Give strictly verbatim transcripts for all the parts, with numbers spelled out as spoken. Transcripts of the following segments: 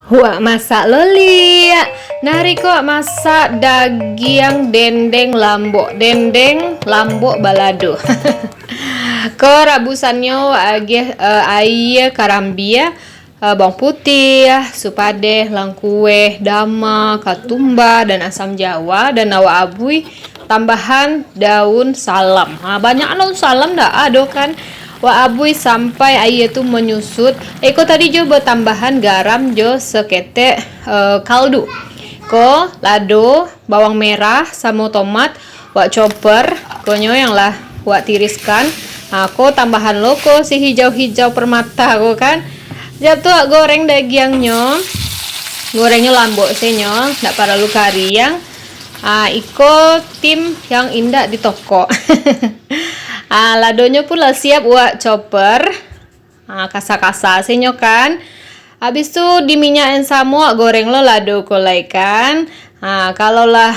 Wak masak lo liak. Nah, hari ko wak masak dagiang dendeng lambok, dendeng lambok balado. Ko rabusannyo wak agiah, eh, aia karambia, eh, bawang putiah, supadeh, langkueh, dama, katumba, dan asam jawa, dan awak abuih tambahan daun salam. Ha, banyak daun salam dak ado kan? Wak abuih sampai aia tu manyusut. Iko tadi jo batambahan garam jo saketek, eh, kaldu. Ko lado, bawang merah, samo tomat, wak chopper, konyo yang lah wak tiriskan. Ha, ko tambahan lo ko si hijau-hijau permata ko kan. Siap tu wak goreng dagiangnyo. Gorengnyo lambok senyo, ndak paralu kariang. Ah, iko tim yang indak ditokok. Ah, ladonyo pun lah siap wak chopper. Ah, kasa-kasa senyo kan. Habis tu di minyak yang samo wak goreng lo lado ko lai kan. Ah, kalau lah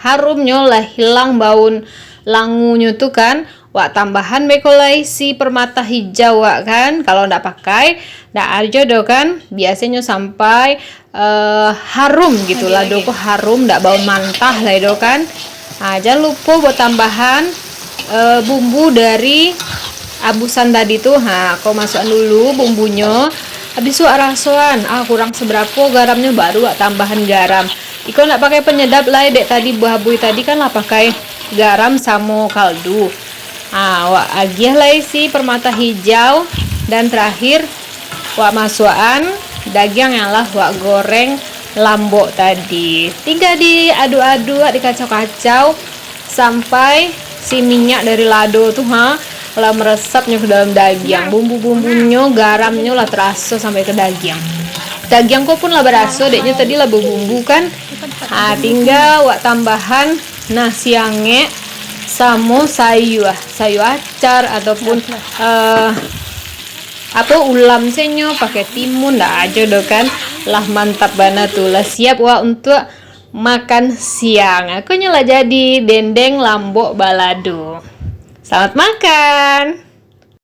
harumnyo lah hilang baun langunyo tu kan, wak tambahan beko lai si permata hijau wak kan. Kalau ndak pakai, ndak ajo do kan. Biasanyo sampai eh, harum gitu lah, do ko harum, dak bau mantah lai do kan. Ha, jan lupo buat tambahan, eh, bumbu dari abusan tadi tu. Ha, ko masukan dulu bumbunyo. Habis tu wak rasoan, ah, kurang seberapo garamnyo, baru wak tambahan garam. Iko ndak pakai penyedap lai, dek tadi buah abuih tadi kan lah pakai garam samo kaldu. Ha, wak agiah lai si permata hijau, dan terakhir wak masuakan dagiang yang lah wak goreng lambok tadi. Tingga diaduk-aduk, dikacau-kacau sampai si minyak dari lado tu, ha, lah meresapnyo ke dalam dagiang. Bumbu-bumbunyo, garamnyo lah teraso sampai ke dagiang. Dagiang ko pun lah baraso, deknyo tadi lah berbumbu kan. Ha, tingga wak tambahan nasi angek samo sayua, sayua acar ataupun, eh, apo, ulam senyo, pakai timun, ndak ajo do kan. Lah mantap bana tu, lah siap wak untuak makan siang. Konyo lah jadi dendeng lambok balado. Selamat makan.